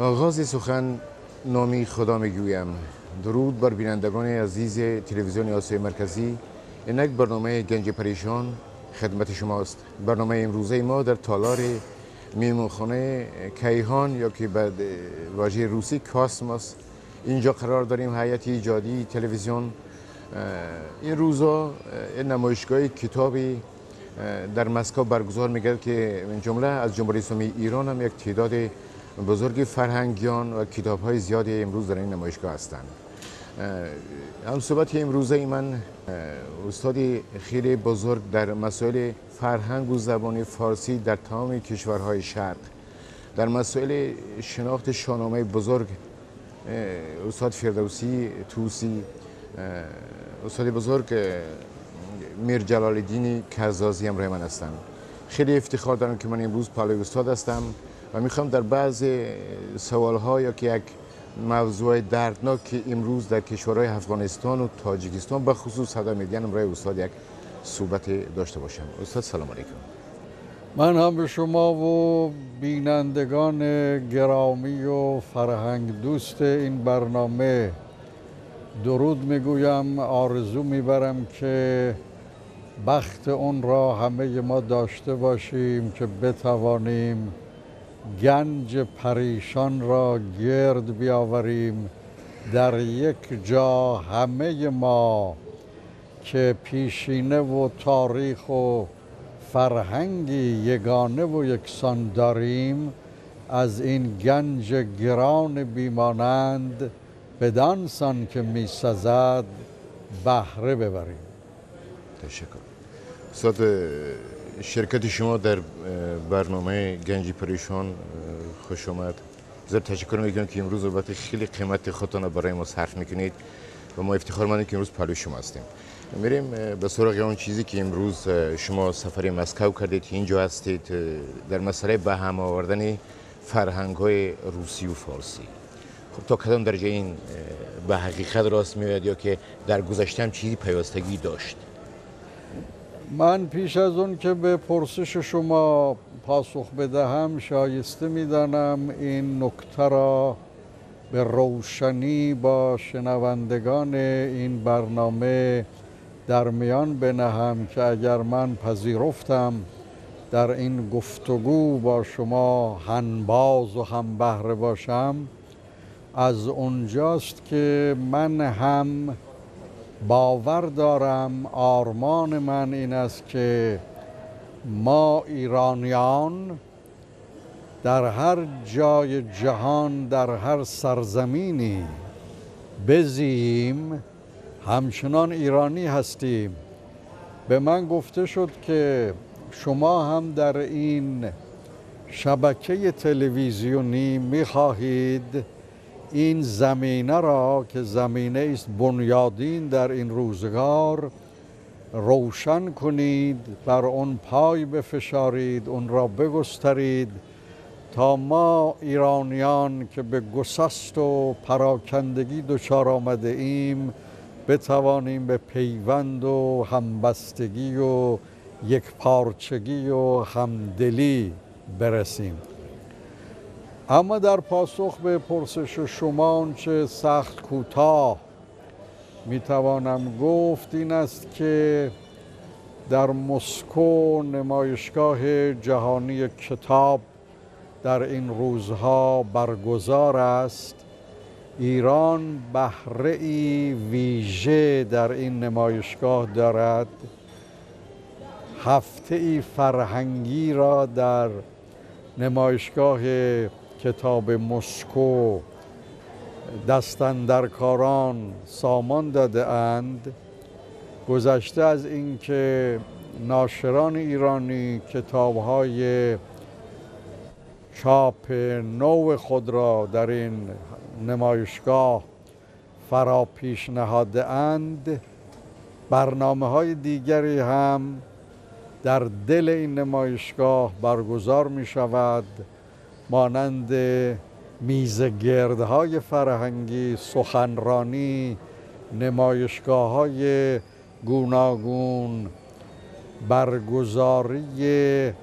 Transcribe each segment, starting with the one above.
Оғози сухан номи Худо мегӯям. Дуруд бар бинандагони азизи телевизиони Осиёи Марказӣ. Инак барномаи Ганҷи Парешон хидмати шумост. Барномаи имрӯзаи мо дар толори меҳмонхонаи Кайҳон ё ки ба вожаи русӣ Космос инҷо қарор дорем. Ҳайати эҷодии телевизион ин рӯзо намоишгоҳи китоби дар Москва баргузор мегардад, ки ин ҷумла аз Ҷумҳурии Исломии Эрон ҳам як теъдоди бузурги фарҳангиён ва китобҳои зиёде имрӯз дар ин намоишгоҳ ҳастанд. Ҳамсӯҳбати имрӯзаи ман устоди хеле бузург дар масоили фарҳанг ва забони форсӣ дар тамоми кишварҳои шарқ, дар масоили шинохти шоҳномаи бузург устод Фирдавсии Тӯсӣ, устоди бузург Мир Ҷалолиддини Казозӣ ҳамроҳи ман ҳастанд. Хеле ифтихор дорам, ки ман имрӯз паҳлӯи устод ҳастам ва мехоҳам дар баъзе саволҳо ё ки як мавзӯи дарднок, ки имрӯз дар кишварҳои Афғонистон ва Тоҷикистон ба хусус садо медиҳанд, ҳамроҳи устод як суҳбате дошта бошам. Устод, салом алайкум. Ман ҳам ба шумо ва бинандагони гиромӣ ва фарҳангдӯсти ин барнома дуруд мегӯям. Орзу мебарам, ки бахти онро ҳамаи мо дошта бошем, ки битавонем ганҷи парешонро гирд биёварем дар як ҷо, ҳамаи мо ки пешина ва таърих ва фарҳанги ягона ва яксон дорем, аз ин ганҷи гарони бемонанд бадон сон ки месазад баҳра бибарем. Ташаккур. Устод, ширкати шумо дар барномаи Ганҷи Парешон хуш омад. Зиёд ташаккур мекунам, ки имрӯз вақти хеле қимати худтонро барои мо сарф мекунед ва мо ифтихормандем, ки имрӯз паҳлӯи шумо ҳастем. Мерем ба суроғи он чизе, ки имрӯз шумо сафари Москва кардед, инҷо ҳастед, дар масъалаи ба ҳам овардани фарҳангҳои русӣ ва форсӣ. Хуб, то кадом дараҷа ин ба ҳақиқат рост меояд ё ки дар гузашта ҳам чизи пайвастагӣ дошт? Ман пеш аз он ки ба пурсиши шумо посух бидиҳам, шоиста медонам ин нуктаро ба равшанӣ бо шунавандагони ин барнома дар миён бинҳам, ки агар ман пазируфтам дар ин гуфтугӯ бо шумо ҳамбоз ва ҳамбаҳра бошам, аз онҷост, ки ман ҳам бовар дорам, ормони ман ин аст, ки мо эрониён дар ҳар ҷои ҷаҳон, дар ҳар сарзамине бизием, ҳамчунон эронӣ ҳастем. Ба ман гуфта шуд, ки шумо ҳам дар ин шабакаи телевизионӣ мехоҳед ин заминаро, ки заминаест бунёдин дар ин рӯзгор, равшан кунед, бар он пой бифишоред, онро бигустаред, то мо эрониён, ки ба гусаст ва парокандагӣ дучор омадаем, битавонем ба пайванд ва ҳамбастагӣ ва якпорчагӣ ва ҳамдилӣ бирасем. Аммо дар посух ба пурсиши шумо, онче сахт кӯтоҳ метавонам гуфт ин аст, ки дар Москва намоишгоҳи ҷаҳонии китоб дар ин рӯзҳо баргузор аст. Эрон баҳраи вижа дар ин намоишгоҳ дорад. Ҳафтаи фарҳангиро дар намоишгоҳи китоби Москва дастандаркорон сомон додаанд. Гузашта аз инки ноширони эронӣ китобҳои чопи нави худро дар ин намоишгоҳ фаро пеш ниҳодаанд, барномаҳои дигаре ҳам дар дили ин намоишгоҳ баргузор мешавад, монанди мизгирдҳои фарҳангӣ, суханронӣ, намоишгоҳҳои гуногун, баргузории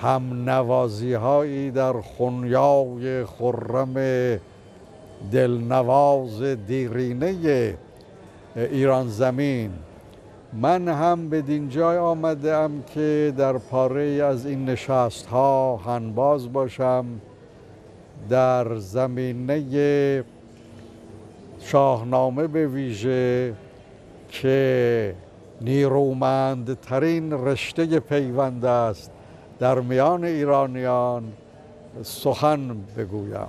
همنوازی هایی در خنیای خرم دلنواز دیرینه ایران زمین، من هم به دینجای آمده ام که در پاره از این نشست ها هنباز باشم در زمینه شاهنامه به ویژه که نیرومندترین رشته پیوند است در میان ایرانیان سخن بگویم.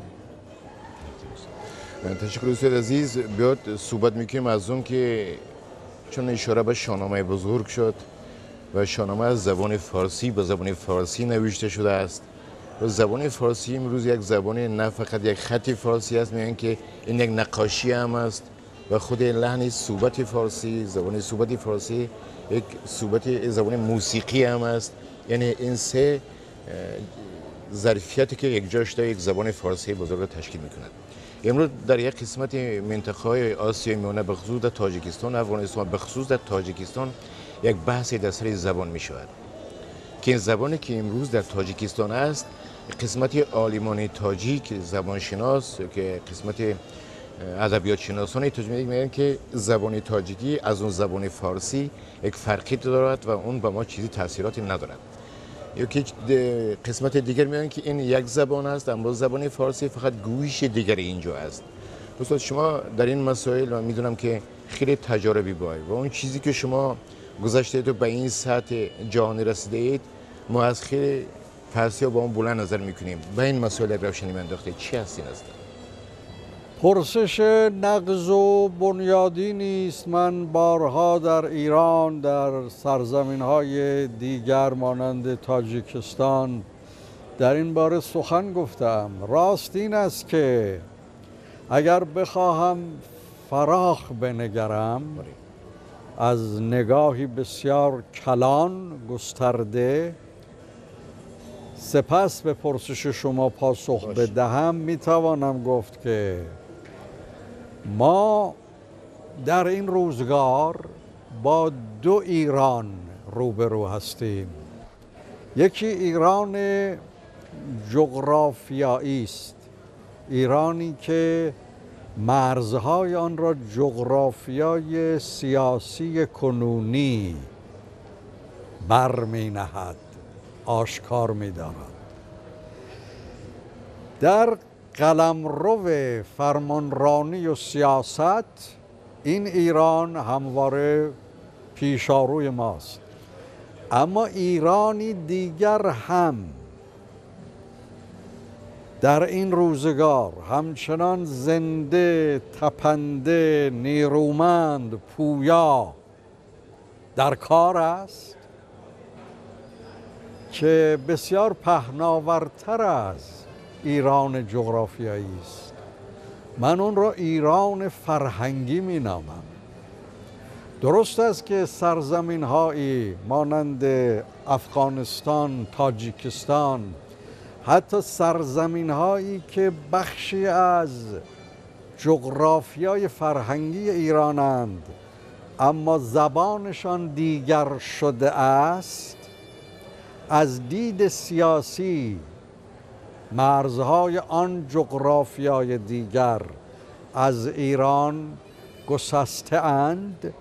تشکر استاد عزیز. بیاد صحبت میکنیم از اون که چون اشاره به شاهنامه بزرگ شد و شاهنامه از زبان فارسی به زبان فارسی نوشته شده است و زبان فارسی امروز یک زبان نه فقط یک خط فارسی است، میگن که این یک نقاشی هم است و خود لحن صحبت فارسی، زبان صحبت فارسی یک صحبت زبان موسیقی هم است. یعنی این سه ظرفیتی که یک جا شده یک زبان فارسی بزرگ تشکیل میکند. امروز در یک قسمت منطقه آسیای میانه به خصوص در تاجیکستان، افغانستان، به خصوص در تاجیکستان یک بحث در سر زبان می شود که این زبانی که امروز در تاجیکستان است، قسمت عالمان تاجیک زبانشناس که قسمت ادبیات شناسان تاجیک میگن که زبان تاجیکی از اون زبان فارسی یک فرقی دارد و اون به ما چیزی تاثیراتی ندارد. یکی قسمت دیگر میگن که این یک زبان است اما زبان فارسی فقط گویش دیگر اینجا است. استاد شما در این مسائل و میدونم که خیلی تجربی بای و اون چیزی که شما گذشته تو به این سطح جهانی رسیده اید، ما از خیلی فارسی با اون بلند نظر میکنیم. به این مسائل روشنی انداخته چی هستین اصلا؟ پرسش نقض و بنیادی نیست. من بارها در ایران، در سرزمین‌های دیگر مانند تاجیکستان در این باره سخن گفتم. راست این است که اگر بخواهم فراخ بنگرم از نگاهی بسیار کلان گسترده، سپس به پرسش شما پاسخ بدهم، میتوانم گفت که ما در این روزگار با دو ایران روبرو هستیم. یکی ایران جغرافیایی است، ایرانی که مرزهای آن را جغرافیای سیاسی کنونی برمی نهد، آشکار می دارد. در قلمرو فرمانرانی و سیاست این ایران همواره پیشاروی ماست، اما ایرانی دیگر هم در این روزگار همچنان زنده، تپنده، نیرومند، پویا در کار است که بسیار پهناورتر از ایران جغرافیایی است. من اون را ایران فرهنگی می نامم. درست است که سرزمین هایی مانند افغانستان، تاجیکستان، حتی سرزمین هایی که بخشی از جغرافیای فرهنگی ایرانند اما زبانشان دیگر شده است، از دید سیاسی مرزهای آن جغرافیای دیگر از ایران گسسته اند،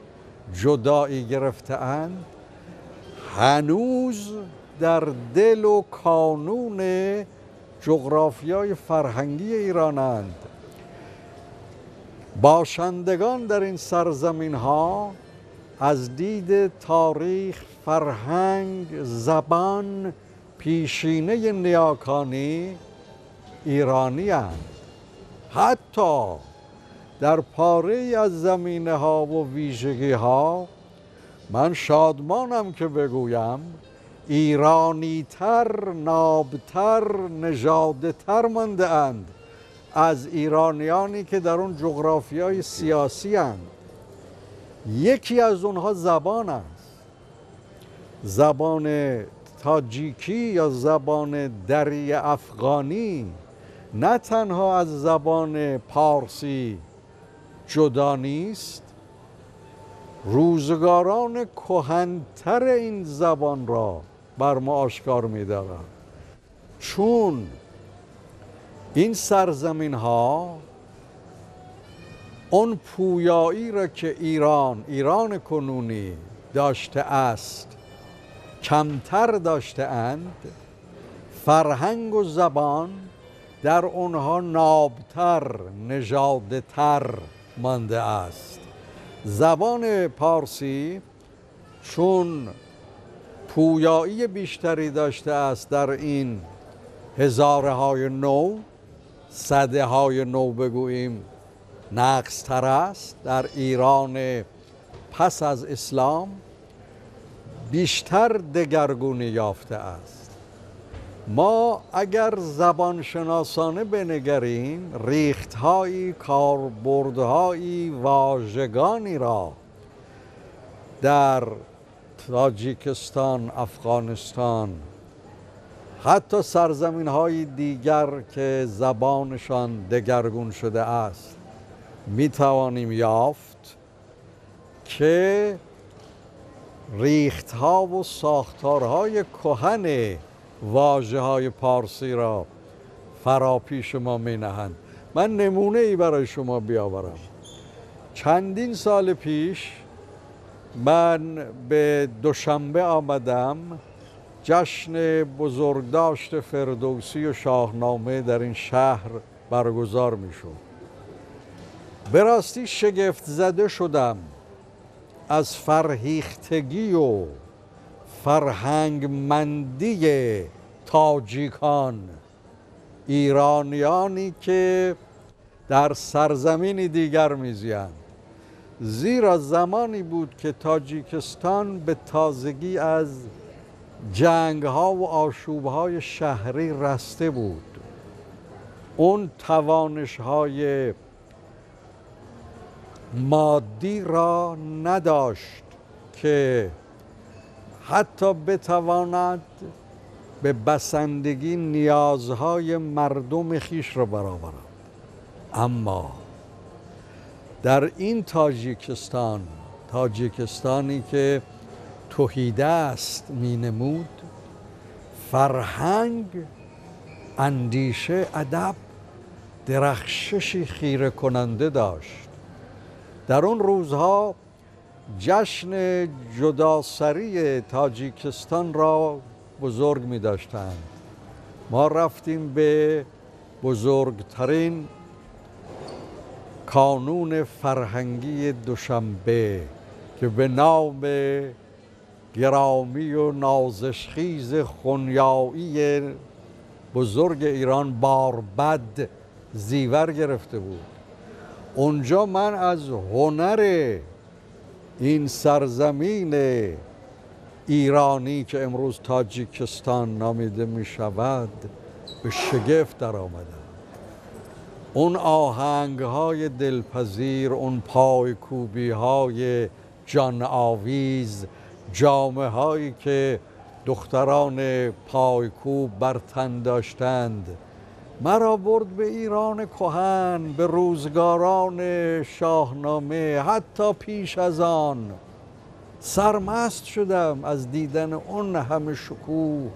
جدایی گرفته اند، هنوز در دل و کانون جغرافیای فرهنگی ایرانند. باشندگان در این سرزمین ها از دید تاریخ، فرهنگ، زبان، پیشینه نیاکانی ایرانی اند. حتی در پاره از زمینه ها و ویژگی ها من شادمانم که بگویم ایرانی تر، نابتر، نژاده تر مانده اند از ایرانیانی که در اون جغرافیای سیاسی اند. یکی از اونها زبان است، زبان تاجیکی یا زبان دری افغانی نه تنها از زبان پارسی جدا نیست، روزگاران کهن‌تر این زبان را بر ما آشکار می‌دارد. چون این سرزمین ها اون پویایی را که ایران کنونی داشته است کمتر داشته اند، فرهنگ و زبان در اونها نابتر، نژادتر مانده است. زبان پارسی چون پویایی بیشتری داشته است در این هزاره های نو، سده های نو بگوییم، نقص تر است. در ایران پس از اسلام بیشتر دگرگونی یافته است. ما اگر زبانشناسانه بنگریم، ریختهایی، کاربردهایی، واژگانی را در تاجیکستان، افغانستان، حتی سرزمین‌های دیگر که زبانشان دگرگون شده است می‌توانیم یافت که ریختها و ساختارهای کهن واژه‌های پارسی را فراپیش ما می‌نهند. من نمونه ای برای شما بیاورم. چندین سال پیش من به دوشنبه آمدم، جشن بزرگداشت فردوسی و شاهنامه در این شهر برگزار می‌شد. به راستی شگفت زده شدم از فرهیختگی و فرهنگمندی تاجیکان، ایرانیانی که در سرزمین دیگر میزیند. زیرا زمانی بود که تاجیکستان به تازگی از جنگ‌ها و آشوب‌های شهری رسته بود. اون توانش‌های مادی را نداشت که حتی بتواند به بسندگی نیازهای مردم خویش را برآورد. اما در این تاجیکستان، تاجیکستانی که تهیده است مینمود، فرهنگ، اندیشه، ادب درخششی خیره کننده داشت. در اون روزها جشن جداسری تاجیکستان را بزرگ می داشتند. ما رفتیم به بزرگترین کانون فرهنگی دوشنبه که به نام گرامی و نازشخیز خنیایی بزرگ ایران باربد زیور گرفته بود. اونجا من از هنر این سرزمین ایرانی که امروز تاجیکستان نامیده می شود به شگفت در آمدم. اون آهنگ های دلپذیر، اون پایکوبی های جان آویز، جامه هایی که دختران پایکوب بر تن داشتند، مرا برد به ایران کهن، به روزگاران شاهنامه، حتی پیش از آن. سرمست شدم از دیدن اون همه شکوه،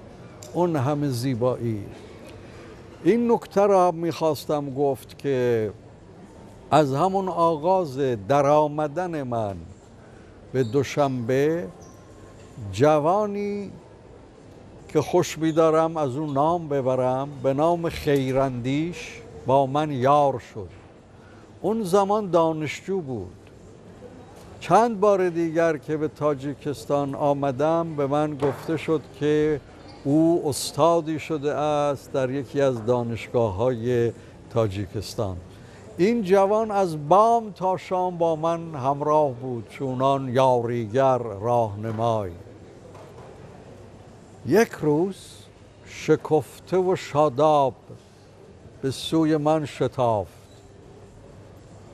اون همه زیبایی. این نکته را میخواستم گفت که از همون آغاز درآمدن من به دوشنبه، جوانی که خوش می‌دارم از اون نام ببرم، به نام خیراندیش، با من یار شد. اون زمان دانشجو بود. چند بار دیگر که به تاجیکستان آمدم به من گفته شد که او استادی شده است در یکی از دانشگاه‌های تاجیکستان. این جوان از بام تا شام با من همراه بود، چونان یاریگر، راهنمای. یک روز شکفته و شاداب به سوی من شتافت.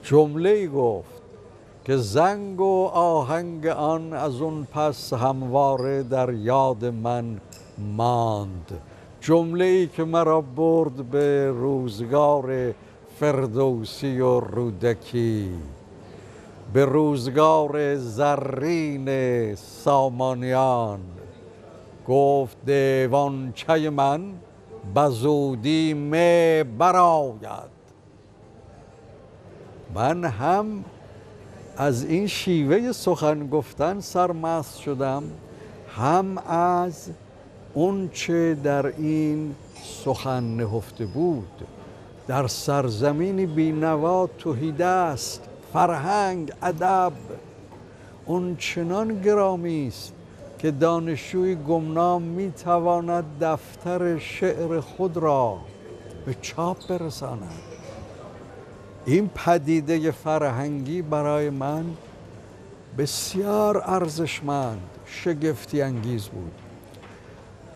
جمله‌ای گفت که زنگ و آهنگ آن از اون پس همواره در یاد من ماند. جمله‌ای که مرا برد به روزگار فردوسی و رودکی، به روزگار زرین سامانیان. گفت دیوانچه من به زودی می براید. من هم از این شیوه سخن گفتن سرمست شدم، هم از اون چه در این سخن نهفته بود. در سرزمین بینوا تهیدست فرهنگ ادب اون چنان گرامی است که دانشجوی گمنام میتواند دفتر شعر خود را به چاپ برساند. این پدیده فرهنگی برای من بسیار ارزشمند، شگفتی انگیز بود.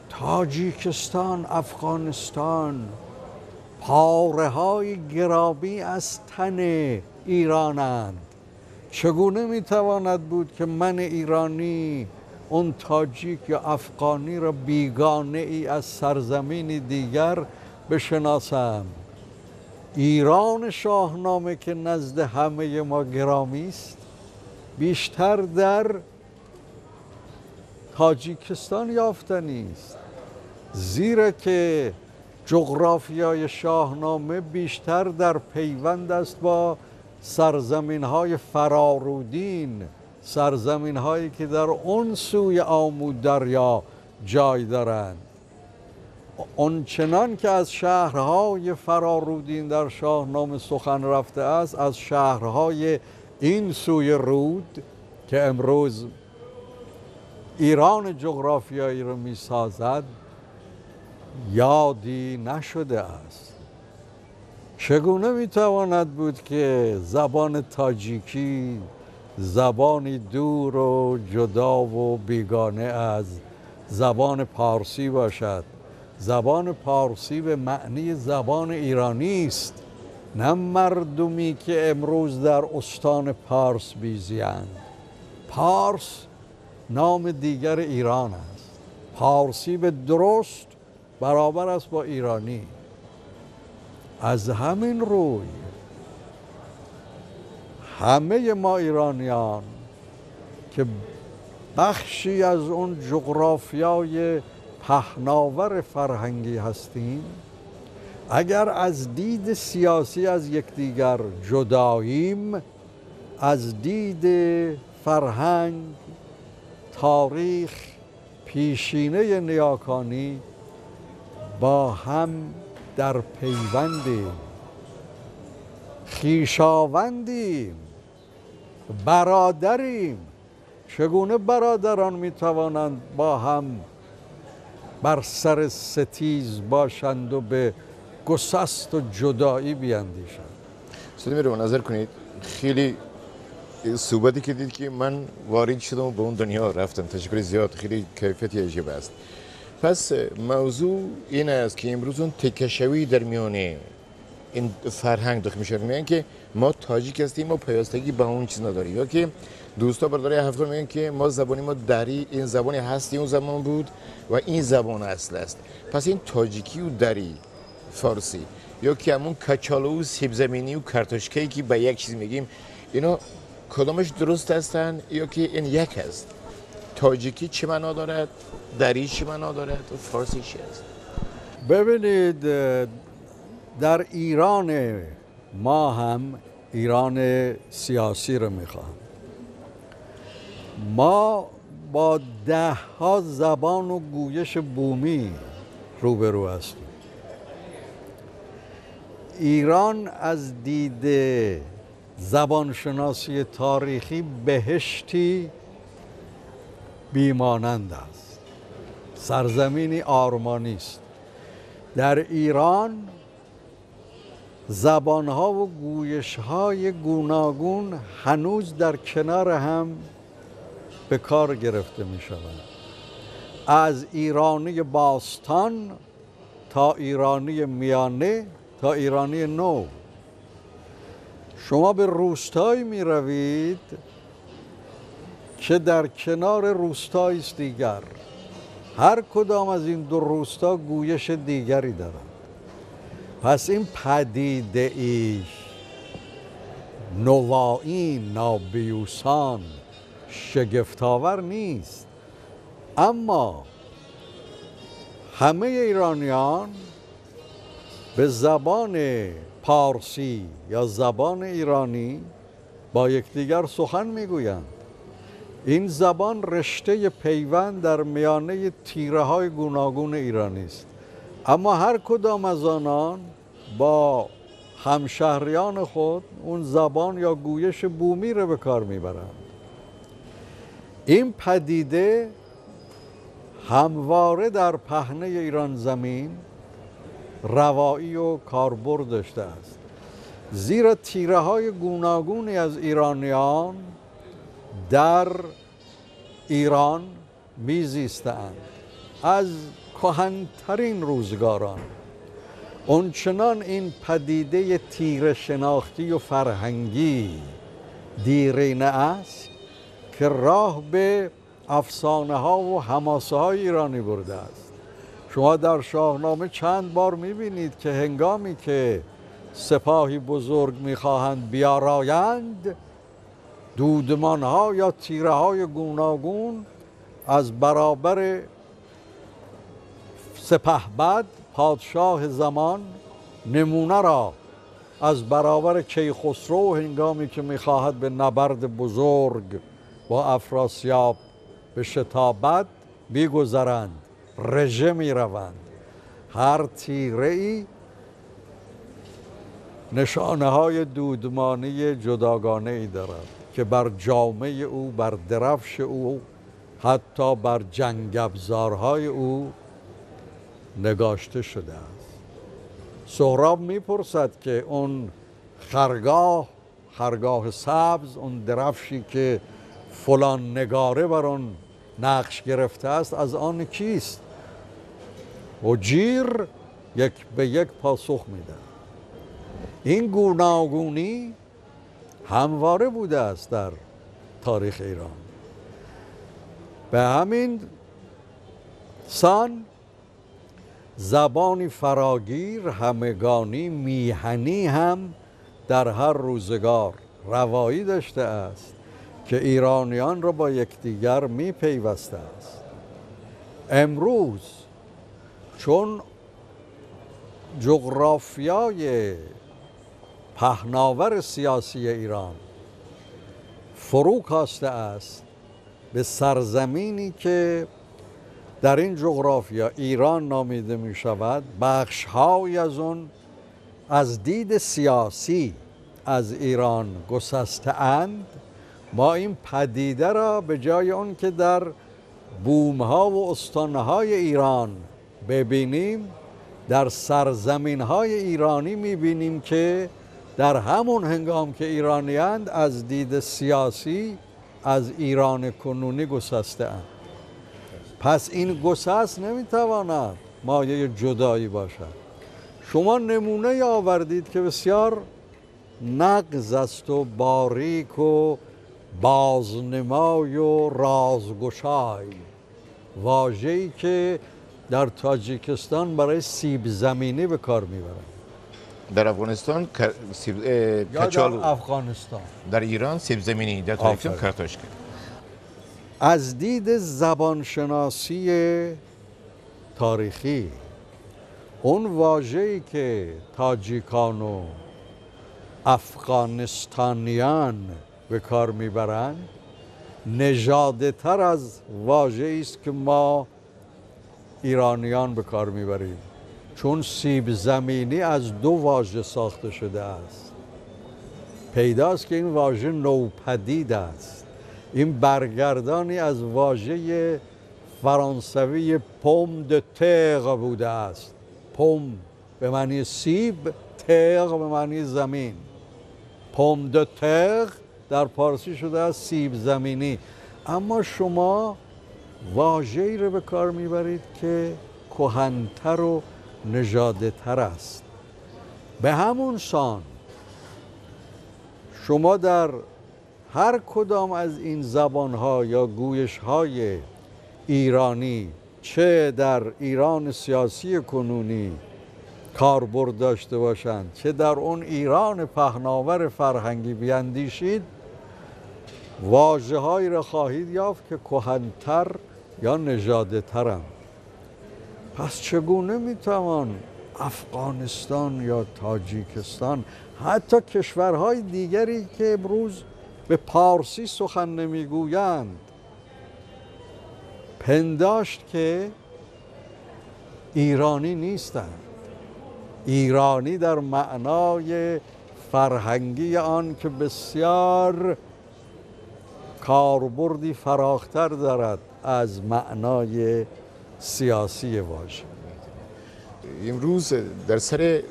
تاجیکستان، افغانستان پاره های گرامی از تن ایرانند. چگونه میتواند بود که من ایرانی اون تاجیک یا افغانی را بیگانه ای از سرزمین دیگر بشناسم؟ ایران شاهنامه که نزد همه ما گرامی است بیشتر در تاجیکستان یافتنی است، زیرا که جغرافیای شاهنامه بیشتر در پیوند است با سرزمین‌های فرارودین، سرزمین‌هایی که در اون سوی آمو دریا جای دارند. آنچنان که از شهرهای فرارودین در شاهنامه سخن رفته است، از شهرهای این سوی رود که امروز ایران جغرافیایی را می‌سازد یادی نشده است. چگونه میتواند بود که زبان تاجیکی زبانی دور و جدا و بیگانه از زبان پارسی باشد؟ زبان پارسی به معنی زبان ایرانی است، نه مردمی که امروز در استان پارس بیزیند. پارس نام دیگر ایران است. پارسی به درست برابر است با ایرانی. از همین روی همه ما ایرانیان که بخشی از اون جغرافیای پهناور فرهنگی هستیم، اگر از دید سیاسی از یکدیگر جداییم، از دید فرهنگ، تاریخ، پیشینه نیاکانی با هم در پیوندیم، خویشاوندیم، برادریم. چگونه برادران میتوانند با هم بر سر ستیز باشند و به گسست و جدایی بیندیشند؟ استاد میرم نظر کنید، خیلی صحبتی که دید که من وارد شدم و به اون دنیا رفتم. تشکر زیاد، خیلی کیفیت عجیب است. پس موضوع این است که امروز اون تکشوی در میان این فرهنگ داخل میشه. میگن که ما تاجیک هستیم، ما پیوستگی به اون چیز نداریم، یا که دوستا برادرای افغان میگن که ما زبانی ما دری، این زبانی هستی اون زمان بود و این زبان اصل است. پس این تاجیکی و دری فارسی یا که همون کچالو و سیب زمینی و کرتوشکی که به یک چیز میگیم، اینا کدامش درست هستن یا که این یک است؟ تاجیکی چه معنا دارد؟ دری چه معنا دارد؟ و فارسی چی است؟ ببینید، در ایران ما هم ایران سیاسی رو میخواهم. ما با ده ها زبان و گویش بومی روبرو هستیم. ایران از دید زبانشناسی تاریخی بهشتی بیمانند است، سرزمینی آرمانی است. در ایران زبانها و گویش‌های گوناگون هنوز در کنار هم به کار گرفته می شوند. از ایرانی باستان تا ایرانی میانه تا ایرانی نو. شما به روستایی می روید که در کنار روستایی است دیگر، هر کدام از این دو روستا گویش دیگری دارند. پس این پدیده ای نوایی نابیوسان شگفت‌آور نیست، اما همه ایرانیان به زبان پارسی یا زبان ایرانی با یکدیگر سخن میگویند. این زبان رشته پیوند در میانه تیره های گوناگون ایرانی است، اما هر کدام از آنان با همشهریان خود اون زبان یا گویش بومی را به کار میبرند. این پدیده همواره در پهنه ایران زمین روایی و کاربرد داشته است، زیرا تیره های گوناگونی از ایرانیان در ایران میزیستند از کهن‌ترین روزگاران. اونچنان این پدیده تیره شناختی و فرهنگی دیرینه است که راه به افسانه ها و حماسه های ایرانی برده است. شما در شاهنامه چند بار میبینید که هنگامی که سپاهی بزرگ میخواهند بیارایند، دودمان ها یا تیره های گوناگون از برابر سپهبد پادشاه زمان نمونه را از برابر کیخسرو هنگامی که میخواهد به نبرد بزرگ با افراسیاب به شتابد میگذرند، رژه میروند. هر تیره ای نشانه های دودمانی جداگانه ای دارد که بر جامه او، بر درفش او، حتی بر جنگ ابزارهای او نگاشته شده است. سهراب میپرسد که اون خرگاه، خرگاه سبز، اون درفشی که فلان نگاره بر آن نقش گرفته است از آن کیست؟ و جیر یک به یک پاسخ میده. این گوناگونی همواره بوده است در تاریخ ایران. به همین سان زبانی فراگیر، همگانی، میهنی هم در هر روزگار روایی داشته است که ایرانیان را با یکدیگر می پیوسته است. امروز چون جغرافیای پهناور سیاسی ایران فرو کاسته است به سرزمینی که در این جغرافیا ایران نامیده می شود، بخش‌هایی از آن از دید سیاسی از ایران گسسته اند. ما این پدیده را به جای آن که در بومها و استانهای ایران ببینیم، در سرزمینهای ایرانی میبینیم که در همون هنگام که ایرانی‌اند از دید سیاسی از ایران کنونی گسسته اند. پس این گسست نمیتواند مایه جدایی باشد. شما نمونه آوردید که بسیار نقض است و باریک و بازنمای و رازگشای، واژه‌ای که در تاجیکستان برای سیب زمینی به کار میبرند، در افغانستان کچالو، در افغانستان، در ایران سیب زمینی، در تاجیکستان کارتوشکا. از دید زبانشناسی تاریخی اون واژه‌ای که تاجیکان و افغانستانیان به کار میبرند نژادتر از واژه‌ای است که ما ایرانیان به کار میبریم، چون سیب زمینی از دو واژه ساخته شده است. پیداست که این واژه نوپدید است. این برگردانی از واژه فرانسوی پوم د تر بوده است. پوم به معنی سیب، تر به معنی زمین. پوم د تر در پارسی شده است سیب زمینی. اما شما واژه‌ای رو به کار میبرید که کهن‌تر و نژادتر است. به همون سان شما در هر کدام از این زبانها یا گویش‌های ایرانی، چه در ایران سیاسی کنونی کاربرد داشته باشند، چه در اون ایران پهناور فرهنگی بیندیشید، واژه‌هایی را خواهید یافت که کهن‌تر یا نژادترند. پس چگونه میتوان افغانستان یا تاجیکستان، حتی کشورهای دیگری که امروز به پارسی سخن نمیگویند، پنداشت که ایرانی نیستند. ایرانی در معنای فرهنگی آن که بسیار کاربردی فراختر دارد از معنای سیاسی واژه. امروز در سر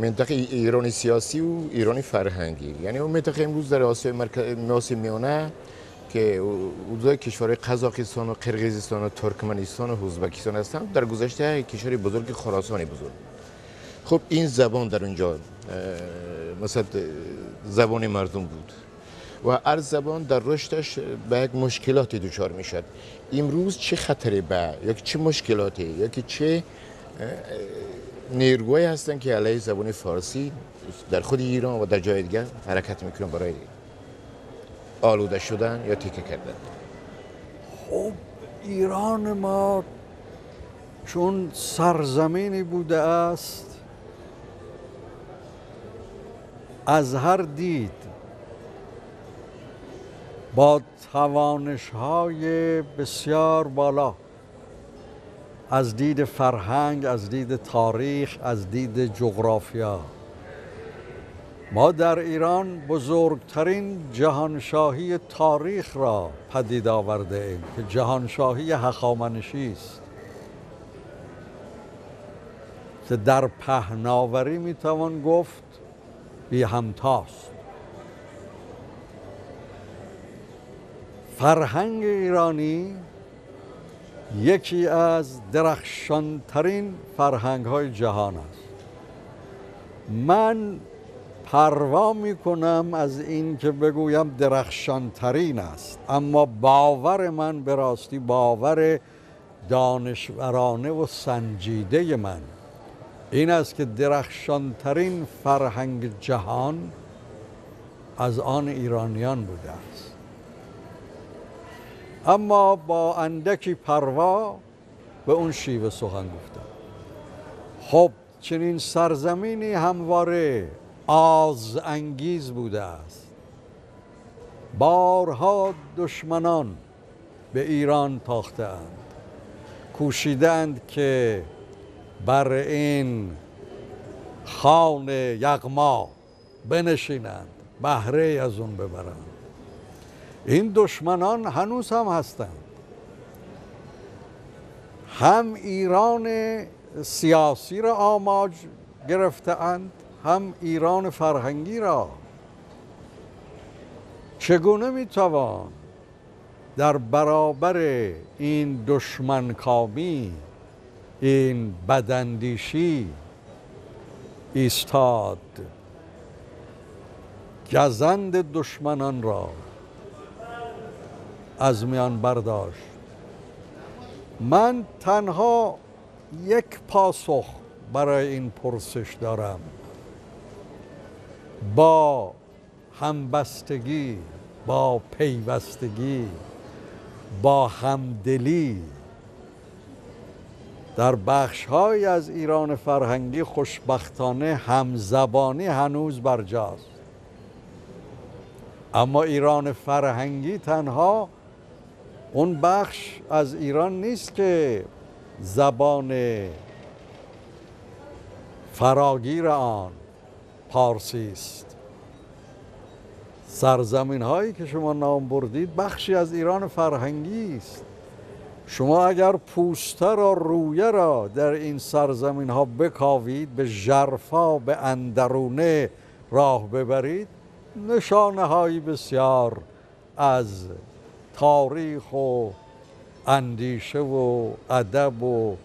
منطقه ایرانی سیاسی و ایرانی فرهنگی، یعنی اون منطقه امروز در آسیای مرکزی میانه که حدود کشورهای قزاقستان و قرقیزستان و ترکمنستان و ازبکستان هستند، در گذشته کشور بزرگ خراسان بزرگ. خب این زبان در اونجا مثلا زبان مردم بود و هر زبان در رشدش به یک مشکلاتی دچار میشد. امروز چه خطری به یا چه مشکلاتی یا که چه نیروهایی هستند که علیه زبان فارسی در خود ایران و در جای دیگر حرکت میکنن برای آلوده شدن یا تیکه کردن؟ خب ایران ما چون سرزمینی بوده است از هر دید با توانش‌های بسیار بالا، از دید فرهنگ، از دید تاریخ، از دید جغرافیا، ما در ایران بزرگترین جهانشاهی تاریخ را پدید آورده ایم که جهانشاهی هخامنشی است که در پهناوری میتوان گفت بی همتاست. فرهنگ ایرانی یکی از درخشانترین فرهنگ‌های جهان است. من پروا میکنم از این که بگویم درخشانترین است، اما باور من به راستی باور دانشورانه و سنجیده من این است که درخشانترین فرهنگ جهان از آن ایرانیان بوده است. اما با اندکی پروا به اون شیوه سخن گفتم. خب چنین سرزمینی همواره آز انگیز بوده است. بارها دشمنان به ایران تاخته‌اند، کوشیدند که بر این خان یغما بنشینند، بهره از اون ببرند. این دشمنان هنوز هم هستند. هم ایران سیاسی را آماج گرفته‌اند، هم ایران فرهنگی را. چگونه میتوان در برابر این دشمنکامی، این بداندیشی ایستاد؟ گزند دشمنان را از میان برداشت. من تنها یک پاسخ برای این پرسش دارم: با همبستگی، با پیوستگی، با همدلی. در بخش‌های از ایران فرهنگی خوشبختانه همزبانی هنوز برجاست، اما ایران فرهنگی تنها اون بخش از ایران نیست که زبان فراگیر آن پارسی است. سرزمین هایی که شما نام بردید بخشی از ایران فرهنگی است. شما اگر پوسته را، رویه را در این سرزمین ها بکاوید، به ژرفا، به اندرونه راه ببرید، نشانه هایی بسیار از تاریخ و اندیشه و ادب و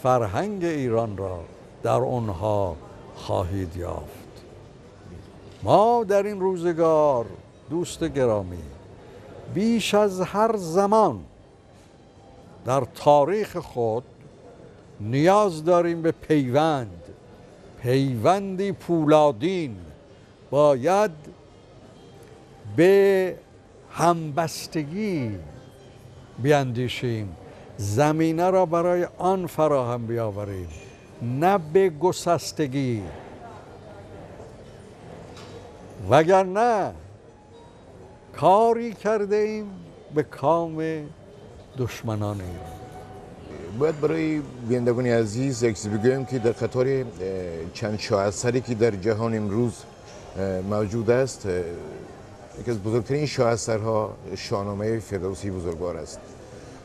فرهنگ ایران را در آنها خواهید یافت. ما در این روزگار دوست گرامی بیش از هر زمان در تاریخ خود نیاز داریم به پیوند، پیوندی پولادین. باید به همبستگی بیندیشیم، زمینه را برای آن فراهم بیاوریم، نه به گسستگی، وگرنه کاری کرده ایم به کام دشمنان ایران. باید برای بینندگان عزیز یک چیز بگویم که در قطار چند شاهاثری که در جهان امروز موجود است، یکی از بزرگترین شاهاثرها شاهنامه فردوسی بزرگوار است.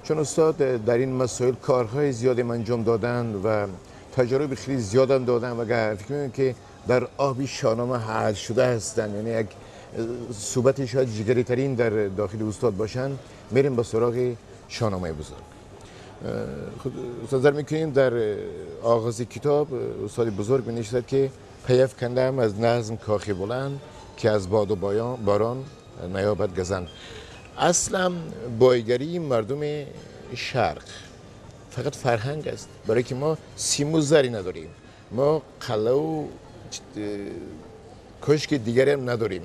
چون استاد در این مسائل کارهای زیادی انجام دادند و تجارب خیلی زیاد هم دادن و فکر می‌کنم که در آب شاهنامه حل شده هستند، یعنی یک صحبت شاید جگری ترین در داخل استاد باشند. میریم به سراغ شاهنامه بزرگ. خود نظر میکنیم در آغاز کتاب استاد بزرگ می‌نویسد که پیف کندم از نظم کاخی بلند که از باد و باران نیابد گزند. اصلا بایگری مردم شرق فقط فرهنگ است، برای که ما سیم و زری نداریم، ما قلعه و کشک دیگری هم نداریم،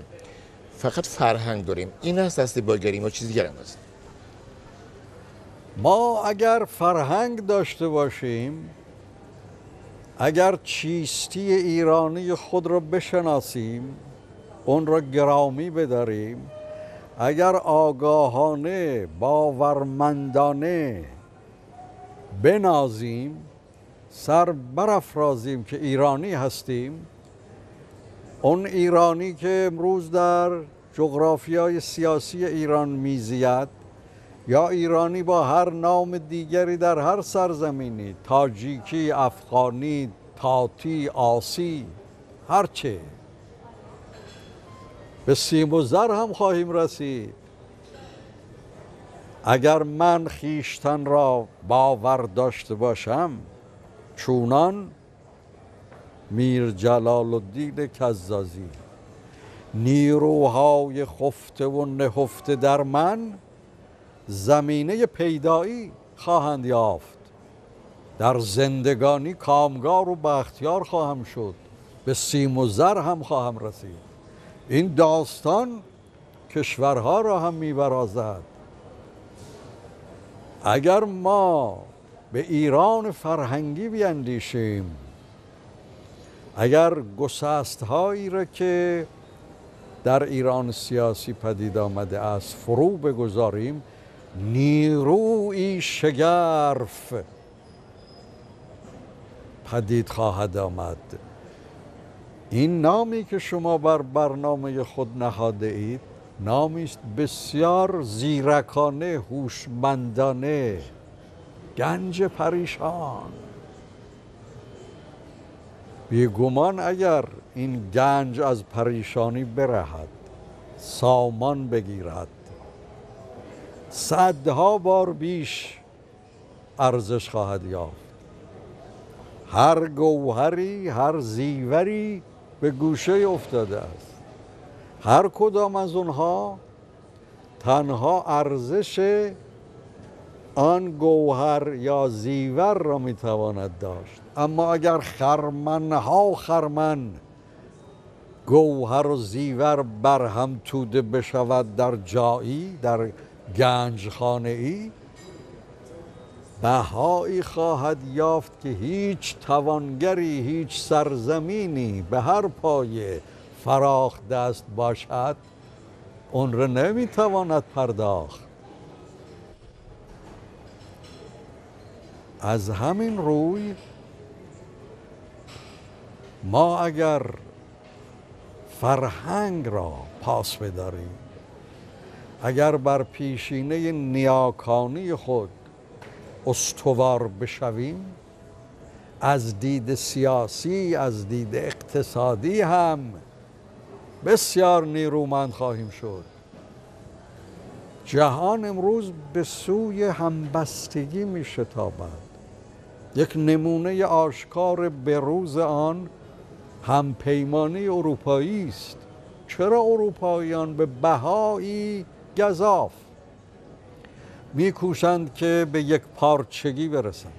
فقط فرهنگ داریم. این است اصل بایگری ما، چیز دیگر هم است. ما اگر فرهنگ داشته باشیم، اگر چیستی ایرانی خود را بشناسیم، اون را گرامی بداریم، اگر آگاهانه باورمندانه بنازیم، سر برافرازیم که ایرانی هستیم، اون ایرانی که امروز در جغرافیای سیاسی ایران میزید یا ایرانی با هر نام دیگری در هر سرزمینی، تاجیکی، افغانی، تاتی، آسی، هرچه، به سیم و زر هم خواهیم رسید. اگر من خیشتن را باور داشته باشم، چونان میر جلال الدین کزازی، نیروهای خفته و نهفته در من زمینه پیدایی خواهند یافت، در زندگانی کامگار و بختیار خواهم شد، به سیم و زر هم خواهم رسید. این داستان کشورها را هم میبرازد. اگر ما به ایران فرهنگی بیندیشیم، اگر گسست هایی را که در ایران سیاسی پدید آمده است فرو بگذاریم، نیروی شگرف پدید خواهد آمد. این نامی که شما بر برنامه خود نهاده اید، نامی است بسیار زیرکانه، هوشمندانه، گنج پریشان. بیگمان اگر این گنج از پریشانی برهد، سامان بگیرد، صدها بار بیش ارزش خواهد یافت. هر گوهری، هر زیوری به گوشه افتاده است. هر کدام از اونها تنها ارزش آن گوهر یا زیور را میتواند داشت. اما اگر خرمنها خرمن گوهر و زیور بر هم توده بشود در جایی، در گنجخانه ای، بهایی خواهد یافت که هیچ توانگری، هیچ سرزمینی به هر پایه فراخ دست باشد اون را نمیتواند پرداخت. از همین روی ما اگر فرهنگ را پاس بداریم، اگر بر پیشینه نیاکانی خود استوار بشویم، از دید سیاسی، از دید اقتصادی هم بسیار نیرومند خواهیم شد. جهان امروز به سوی همبستگی می شتابد. یک نمونه آشکار بروز آن همپیمانی اروپایی است. چرا اروپاییان به بهایی گزاف میکوشند که به یک پارچگی برسند؟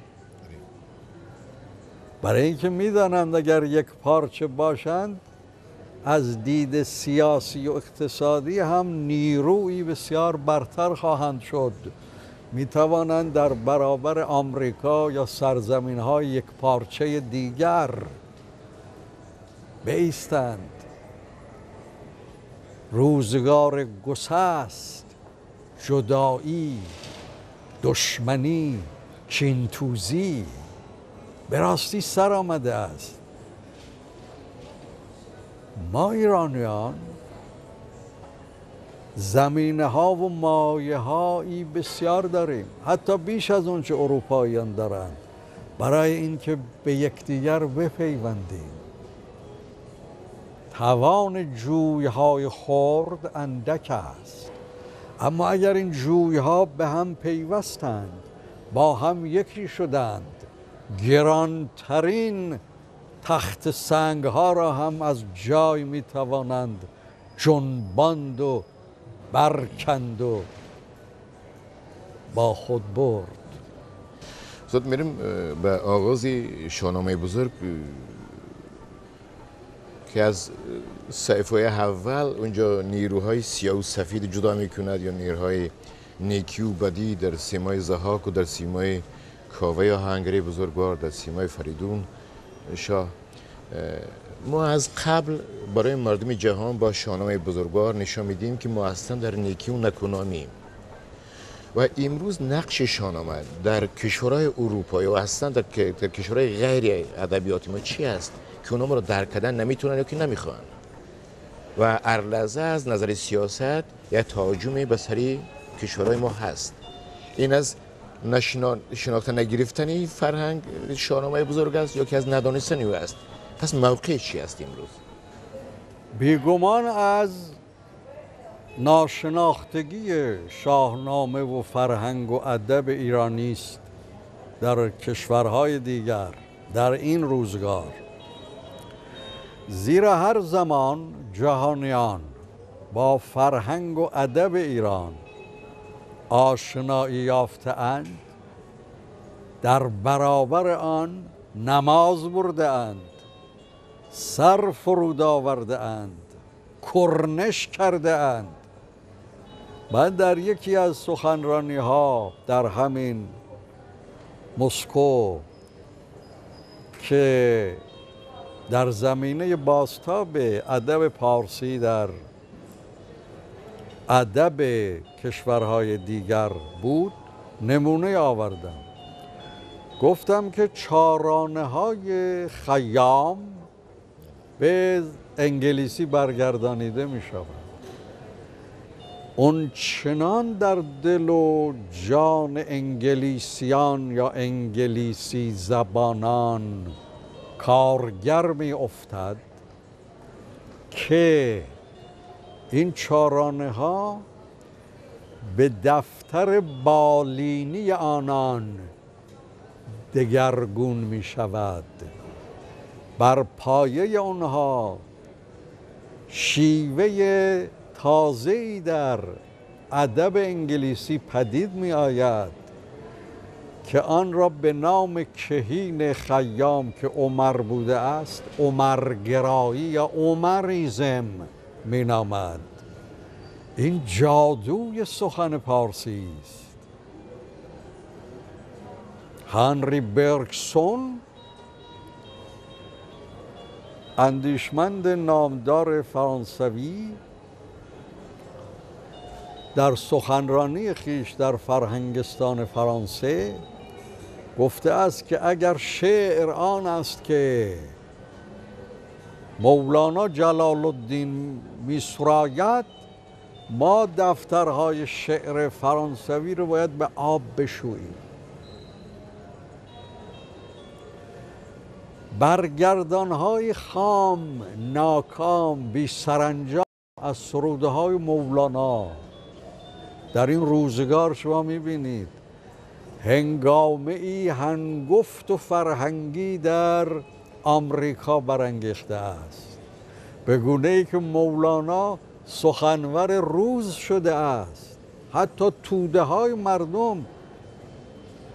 برای اینکه میدانند اگر یک پارچه باشند، از دید سیاسی و اقتصادی هم نیرویی بسیار برتر خواهند شد. می توانند در برابر آمریکا یا سرزمین های یک پارچه دیگر بایستند. روزگار گسست، جدایی، دشمنی، کینتوزی به راستی سر آمده است. ما ایرانیان زمینه ها و مایه هایی بسیار داریم، حتی بیش از اون چه اروپاییان دارند، برای اینکه به یکدیگر بپیوندیم. توان جویهای خرد اندک است، اما اگر این جویها به هم پیوستند، با هم یکی شدند، گرانترین تخت سنگ ها را هم از جای می توانند جنباند و برکند و با خود برد. استاد، میریم به آغاز شاهنامه بزرگ که از صحیفه اول اونجا نیروهای سیاه و سفید جدا میکند، یا نیروهای نیکی و بدی در سیمای ضحاک و در سیمای کاوه آهنگری بزرگوار، در سیمای فریدون شاه. ما از قبل برای مردم جهان با شاهنامه بزرگوار نشان میدیم که ما اصلا در نیکی و نکونامیم و امروز نقش شاهنامه در کشورهای اروپایی و اصلا در کشورهای غیر ادبیاتی ما چی است که اونا رو درک کردن نمیتونن یا که نمیخوان و هر لحظه از نظر سیاست یا تهاجمی به سری کشورهای ما هست. این از شناخته نگرفتن فرهنگ شاهنامه بزرگ است یا که از ندانستن او است؟ پس موقع چی است امروز؟ بیگمان از ناشناختگی شاهنامه و فرهنگ و ادب ایرانی است در کشورهای دیگر در این روزگار. زیرا هر زمان جهانیان با فرهنگ و ادب ایران آشنایی یافته‌اند، در برابر آن نماز برده اند، سر فرود آورده اند، کرنش کرده اند. من در یکی از سخنرانی ها در همین مسکو که در زمینه بازتاب ادب پارسی در ادب کشورهای دیگر بود نمونه آوردم. گفتم که چارانه های خیام به انگلیسی برگردانیده می شود. اون چنان در دل و جان انگلیسیان یا انگلیسی زبانان کارگر می افتد که این چارانه ها به دفتر بالینی آنان دگرگون می شود. بر پایه آنها شیوه تازه‌ای در ادب انگلیسی پدید می آید که آن را به نام کهین خیام که عمر بوده است، عمرگرایی یا عمریزم می نامد. این جادوی سخن پارسی است. هنری برگسون، اندیشمند نامدار فرانسوی، در سخنرانی خویش در فرهنگستان فرانسه گفته است که اگر شعر آن است که مولانا جلال الدین می سراید، ما دفترهای شعر فرانسوی رو باید به آب بشوییم. برگردانهای خام، ناکام، بی سرانجام از سرودهای مولانا در این روزگار شما میبینید هنگامه ای هنگفت و فرهنگی در آمریکا برانگیخته است، به گونه ای که مولانا سخنور روز شده است. حتی توده های مردم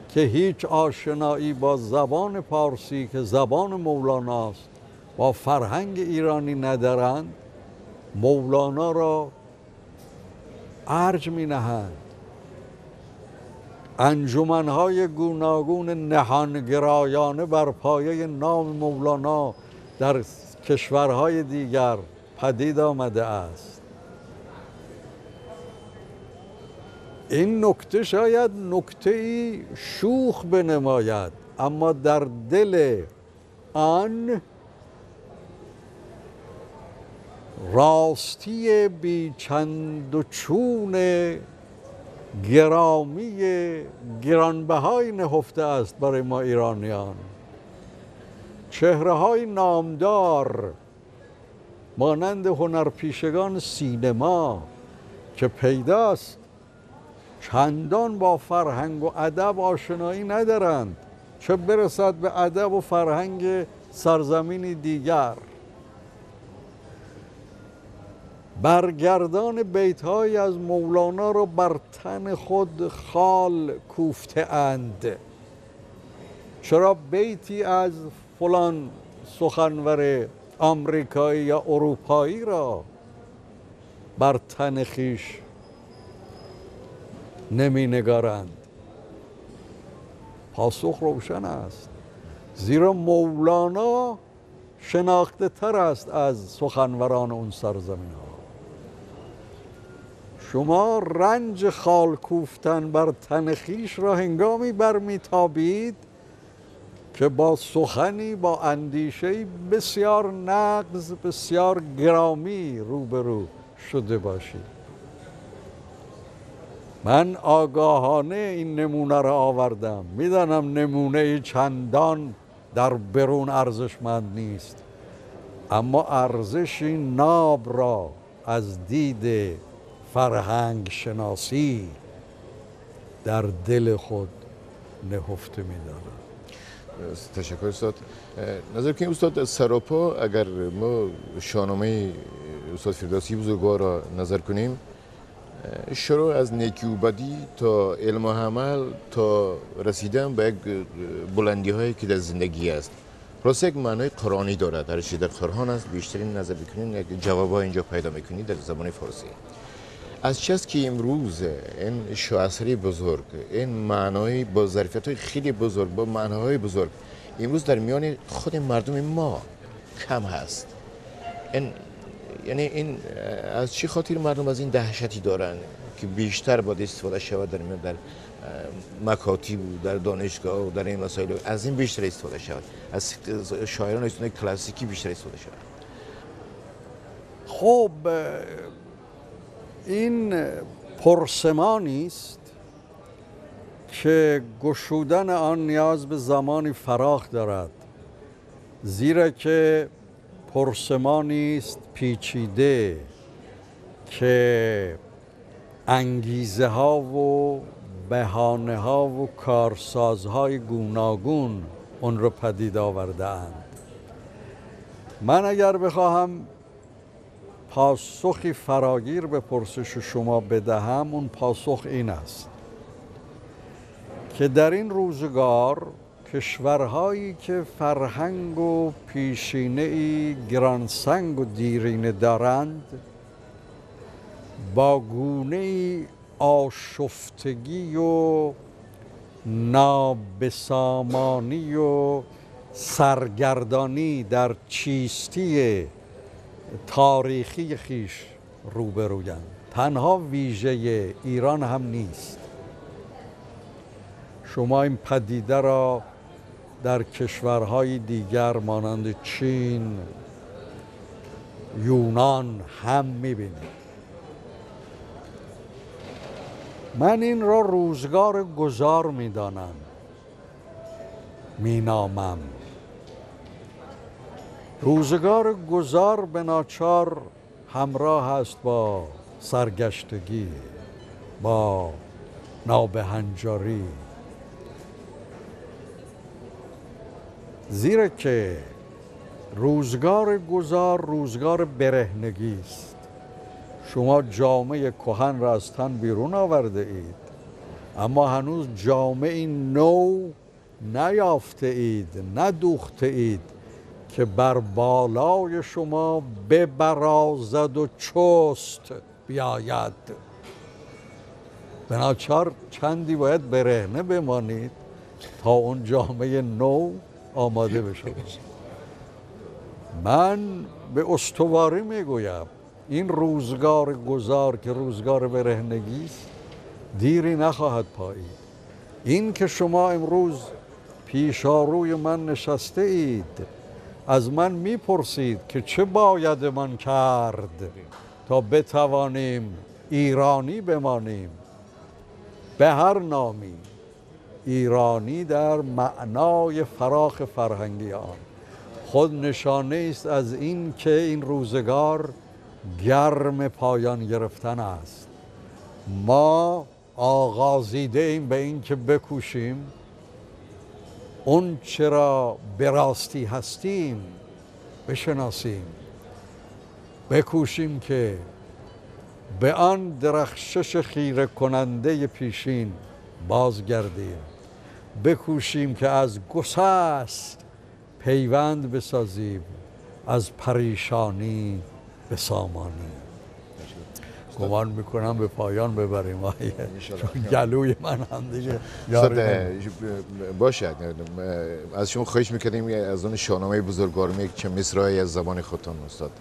که هیچ آشنایی با زبان پارسی که زبان مولاناست، با فرهنگ ایرانی ندارند، مولانا را ارج می نهند. انجمنهای گوناگون نهانگرایانه بر پایه نام مولانا در کشورهای دیگر پدید آمده است. این نکته شاید نکته‌ای شوخ بنماید، اما در دل آن راستی بی چند و چون گرامی گرانبهای نهفته است برای ما ایرانیان. چهره‌های نامدار مانند هنرپیشگان سینما که پیداست چندان با فرهنگ و ادب آشنایی ندارند، چه برسد به ادب و فرهنگ سرزمینی دیگر. برگردان بیت‌هایی از مولانا را بر تن خود خال کوفته اند. چرا بیتی از فلان سخنور آمریکایی یا اروپایی را بر تن خویش نمی نگارند؟ پاسخ روشن است، زیرا مولانا شناخته تر است از سخنوران اون سرزمین ها. شما رنج خال کوفتن بر تن خویش را هنگامی برمیتابید که با سخنی، با اندیشه‌ای بسیار نغز، بسیار گرامی روبرو شده باشید. من آگاهانه این نمونه را آوردم، میدانم نمونه چندان در برون ارزشمند نیست، اما ارزش ناب را از دید فرهنگ شناسی در دل خود نهفته می‌دارم. تشکر استاد. نظر که استاد سراپا اگر ما شاهنامه استاد فردوسی بزرگوار را نظر کنیم، شروع از نیکی و بدی تا علم و عمل تا رسیدن به یک بلندی هایی که در زندگی است، راست یک معنای قرآنی دارد. هر چیز در قرآن است بیشترین نظر بکنین یک جواب ها اینجا پیدا میکنید در زبان فارسی. از چه است که امروز این شاعر بزرگ، این معنای با ظرفیت های خیلی بزرگ، با معناهای بزرگ، امروز در میان خود مردم ما کم هست؟ این یعنی این از چی خاطر مردم از این دهشتی دارن که بیشتر باید استفاده شود در مکاتب و در دانشگاه و در این مسائل، از این بیشتر استفاده شود، از شاعران کلاسیکی بیشتر استفاده شود؟ خب این پرسمانی است که گشودن آن نیاز به زمانی فراخ دارد، زیرا که پرسمانی است پیچیده که انگیزه ها و بهانه ها و کارسازهای گوناگون اون رو پدید آورده اند. من اگر بخواهم پاسخی فراگیر به پرسش شما بدهم، اون پاسخ این است که در این روزگار کشورهایی که فرهنگ و پیشینه‌ای گرانسنگ و دیرینه دارند، با گونه‌ای آشفتگی و نابسامانی و سرگردانی در چیستی تاریخی خویش روبرویند. تنها ویژه ایران هم نیست. شما این پدیده را در کشورهای دیگر مانند چین، یونان هم می‌بینید. من این را روزگار گذار می‌دانم، می‌نامم. روزگار گذار به ناچار همراه است با سرگشتگی، با نابهنجاری، زیرا که روزگار گذار روزگار برهنگی است. شما جامعه کهن را از تن بیرون آورده اید، اما هنوز جامعه نو نیافته اید، ندوخته اید که بر بالای شما ببرازد و چست بیاید. به ناچار چندی باید برهنه بمانید تا اون جامعه نو آماده بشه. من به استواری میگویم این روزگار گذار که روزگار برهنگی است دیری نخواهد پایید. این که شما امروز پیشاروی من نشسته اید، از من میپرسید که چه باید من کرد تا بتوانیم ایرانی بمانیم، به هر نامی، ایرانی در معنای فراخ فرهنگی آن، خود نشانه است از این که این روزگار گرم پایان گرفتن است. ما آغازیده ایم به این که بکوشیم اون چرا به راستی هستیم بشناسیم، بکوشیم که به آن درخشش خیره کننده پیشین بازگردیم، بکوشیم که از گسست پیوند بسازیم، از پریشانی به سامانی. گمان میکنم به پایان ببریم آیه، چون گلوی من هم دیگه یاری باشد. از شما خواهش میکردیم از اون شاهنامه بزرگوار یک چه مصرعی از زبان خودتان استاد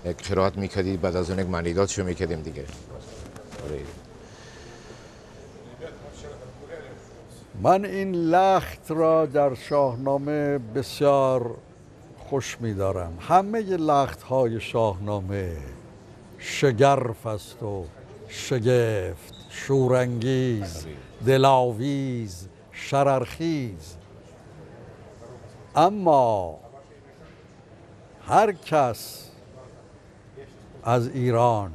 یک قرائت میکردید، بعد از اون یک معنیداتشو میکردیم دیگه. من این لخت را در شاهنامه بسیار خوش می‌دارم. همه لخت‌های شاهنامه شگرف است و شگفت، شورانگیز، دلاویز، شررخیز. اما هر کس از ایران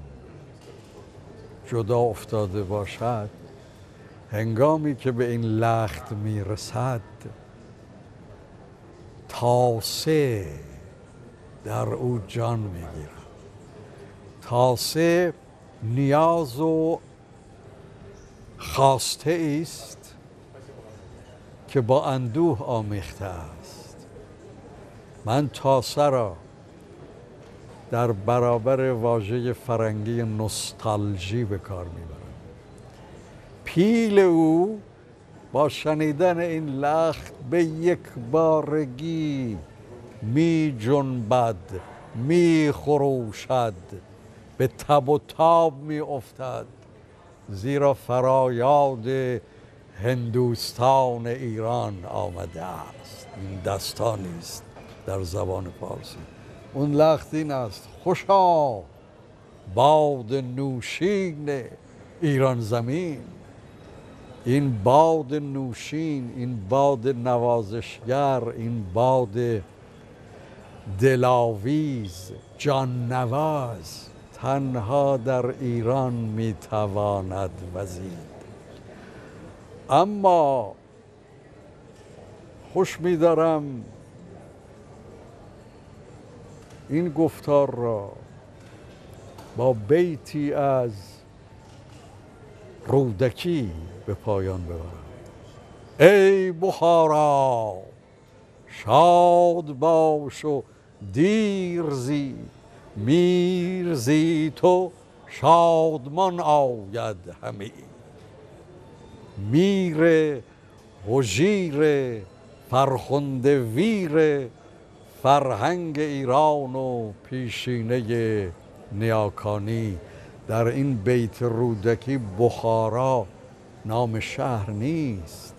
جدا افتاده باشد، هنگامی که به این لخت میرسد، تاسه در او جان میگیرد. تاسه نیاز و خواسته است که با اندوه آمیخته است. من تاسه را در برابر واژه فرنگی نوستالژی به کار میبرم. پیل او با شنیدن این لخت به یک بارگی می جنبد، می خروشد، به تب و تاب می افتد، زیرا فرایاد هندوستان ایران آمده است. این دستانی است در زبان فارسی. اون لخت این است: خوشا باد نوشین ایران زمین. این باد نوشین، این باد نوازشگر، این باد دلاویز، جان نواز، تنها در ایران میتواند وزید. اما خوش می‌دارم این گفتار را با بیتی از رودکی به پایان ببرم. ای بخارا شاد باش و دیرزی، میرزی تو شادمان آید همی. میر هژیر فرخنده ویر فرهنگ ایران و پیشینه نیاکانی. در این بیت رودکی بخارا نام شهر نیست،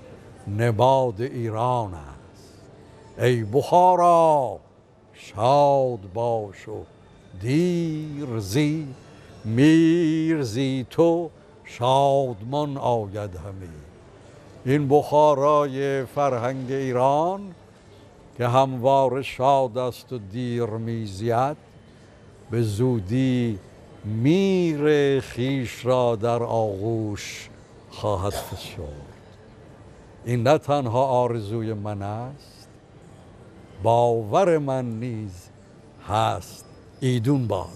نباد ایران است. ای بخارا شاد باش و دیرزی، میرزی تو شادمان آید همی. این بخارای فرهنگ ایران که همواره شاد است و دیر میزید، به زودی میر خویش را در آغوش خواهد فشرد. این نه تنها آرزوی من است، باور من نیز هست. ایدون باد.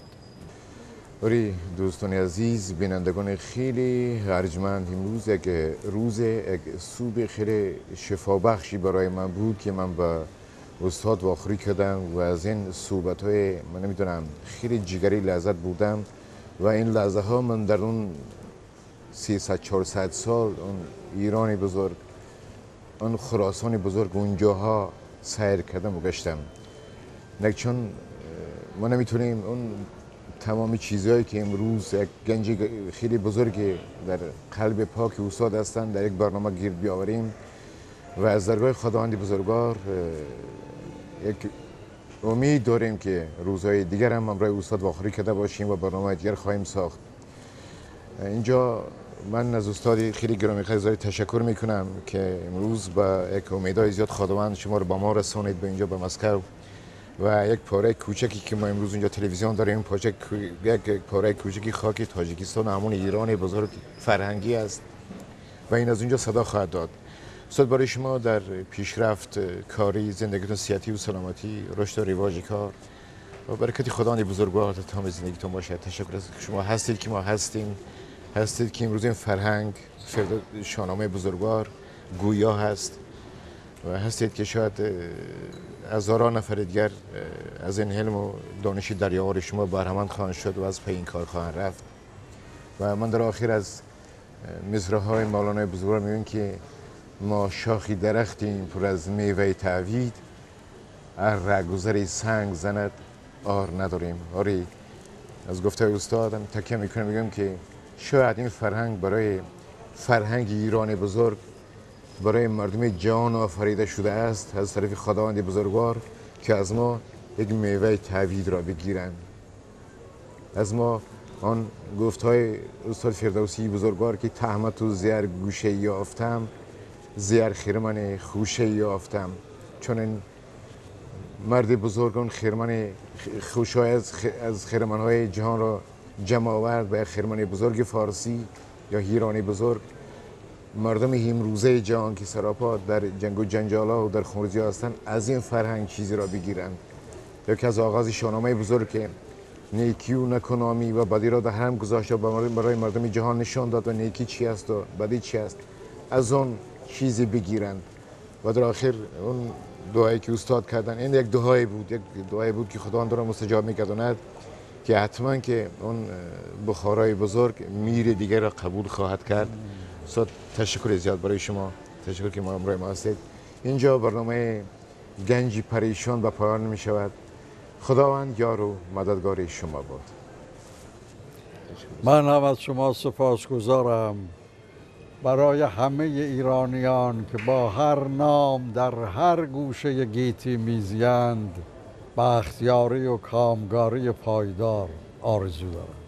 آری دوستان عزیز، بینندگان خیلی ارجمند، امروز یک روز، یک صبح خیلی شفابخشی برای من بود که من با استاد واخوری کردم و از این صحبت های من نمیدونم خیلی جگری لذت بردم و این لحظه ها من در اون 300-400 سال اون ایران بزرگ، اون خراسان بزرگ، اونجاها سیر کردم و گشتم. نه چون ما نمیتونیم اون تمام چیزهایی که امروز یک گنج خیلی بزرگی در قلب پاک استاد هستند در یک برنامه گیر بیاوریم و از درگاه خداوند بزرگوار یک امید داریم که روزهای دیگر هم همراه استاد واخوری کرده باشیم و برنامه دیگر خواهیم ساخت. اینجا من از استاد خیلی گرامی قدر تشکر میکنم که امروز با یک امیدهای زیاد خداوند شما رو با ما رسانید به اینجا به مسکو و یک پاره کوچکی که ما امروز اینجا تلویزیون داریم، یک پاره کوچکی خاک تاجیکستان همون ایران بزرگ فرهنگی است و این از اونجا صدا خواهد داد. استاد برای شما در پیشرفت کاری زندگیتون صحتی و سلامتی، رشد و رواج کار و برکت خداوند بزرگوار تا تمام زندگیتون باشه. تشکر از شما هستید که ما هستیم، هستید که امروز این فرهنگ شاهنامه بزرگوار گویا هست و هستید که شاید هزاران نفر دیگر از این علم و دانش دریاوار شما بهره‌مند خواهند شد و از پی این کار خواهند رفت. و من در آخر از مصرع‌های مولانا بزرگوار میگم که ما شاخی درختیم پر از میوه تعوید، ار رهگذر سنگ زند آر نداریم. آری از گفته استادم تکیه میکنم، میگم که شاید این فرهنگ برای فرهنگ ایران بزرگ، برای مردم جهان آفریده شده است از طرف خداوند بزرگوار که از ما یک میوه تعوید را بگیرند. از ما آن گفتهای استاد فردوسی بزرگوار که تهمت و زیر گوشه یافتم، زیر خرمن خوشه یافتم، چون این مرد بزرگ آن خرمن خوشه از خرمنهای جهان را جمع آورد به خرمن بزرگ فارسی یا ایرانی بزرگ. مردم امروزه جهان که سراپا در جنگ و جنجالا و در خونریزی هستند از این فرهنگ چیزی را بگیرند. یا که از آغاز شاهنامه بزرگ که نیکی و نکنامی و بدی را در هم گذاشت و برای مردم جهان نشان داد و نیکی چی است و بدی چی است، از آن چیزی بگیرند. و در آخر اون دعایی که استاد کردن، این یک دعایی بود، یک دعایی بود که خداوند را مستجاب می‌گرداند که حتما که اون بخارای بزرگ میر دیگر را قبول خواهد کرد. استاد تشکر زیاد برای شما، تشکر که ما همراه ما هستید. اینجا برنامه گنجی پریشان به پایان می شود. خداوند یار و مددگار شما باد. من هم از شما سپاسگزارم. برای همه ایرانیان که با هر نام در هر گوشه گیتی میزیند بختیاری و کامگاری پایدار آرزو دارم.